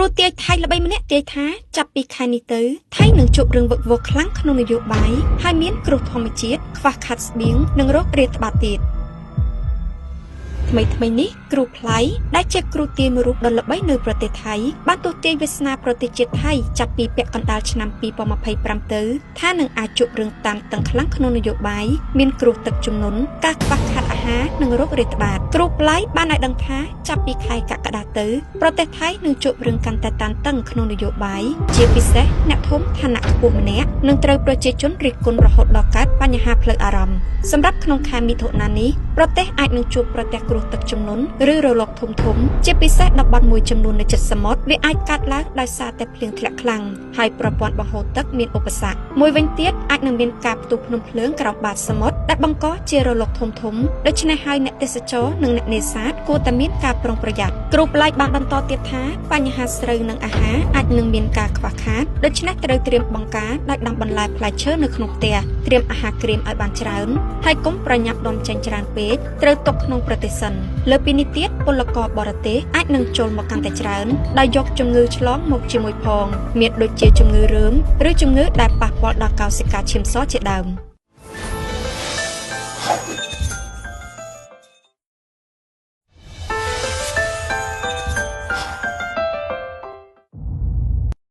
គ្រូទាយថៃល្បីម្នាក់ទាយថាចាប់ពីខែនេះទៅថៃនឹងជួបរឿងវឹកវរខ្លាំងក្នុងនយោបាយហើយមានគ្រោះធម្មជាតិខ្វះខាតស្បៀងនិងរោគរាតត្បាតទៀត។ ថ្មីថ្មីនេះគ្រូប្លៃដែលជាគ្រូទាយមួយរូបដ៏ល្បីនៅប្រទេសថៃបានទស្សន៍ទាយវាសនាប្រទេសជាតិថៃចាប់ពីពាក់កណ្ដាលឆ្នាំ2025ទៅថានឹងអាចជួបរឿងតានតឹងខ្លាំងក្នុងនយោបាយមានគ្រោះទឹកជំនន់ការខ្វះខាតអាហារនិងរោគរាតត្បាត។ គ្រូប្លៃបានឲ្យដឹងថាចាប់ពីខែកក្កដាទៅប្រទេសថៃនឹងជួបរឿងកាន់តែតានតឹងក្នុងនយោបាយជាពិសេសអ្នកធំឋានៈខ្ពស់ម្នាក់នឹងត្រូវប្រជាជនរិះគន់រហូតដល់កើតបញ្ហាផ្លូវអារម្មណ៍។ សម្រាប់ក្នុងខែមិថុនានេះប្រទេសអាចនឹងជួបប្រទះគ្រោះទឹកជំនន់ឬរលកធំធំជាពិសេសតំបន់មួយចំនួននៅជិតសមុទ្រវាអាចកើតឡើងដោយសារតែភ្លៀងធ្លាក់ខ្លាំងហើយប្រព័ន្ធបង្ហូរទឹកមានឧបសគ្គ។ មួយវិញទៀតអាចនឹងមានការផ្ទុះភ្នំភ្លើងក្រោមបាតសមុទ្រដែលបង្កជារលកធំធំដូច្នេះហើយអ្នកទេសចរនិងអ្នកនេសាទគួរតែមានការប្រុងប្រយ័ត្ន។ គ្រូប្លែកបានបន្តទៀតថាបញ្ហាស្រូវនិងអាហារអាចនឹងមានការខ្វះខាតដូច្នេះត្រូវត្រៀមបង្ការដោយដាំបន្លែផ្លែឈើនៅក្នុងផ្ទះត្រៀមអាហារក្រៀមឲ្យបានច្រើនហើយកុំប្រញាប់នាំចេញច្រើនពេកត្រូវទុកក្នុងប្រទេសសិន។ លើពីនេះទៀតពលករបរទេសអាចនឹងចូលមកកាន់តែច្រើនដោយយកជំងឺឆ្លងមកជាមួយផងមានដូចជាជំងឺរើមឬជំងឺដែលប៉ះពាល់ដល់កោសិកាឈាមសជាដើម។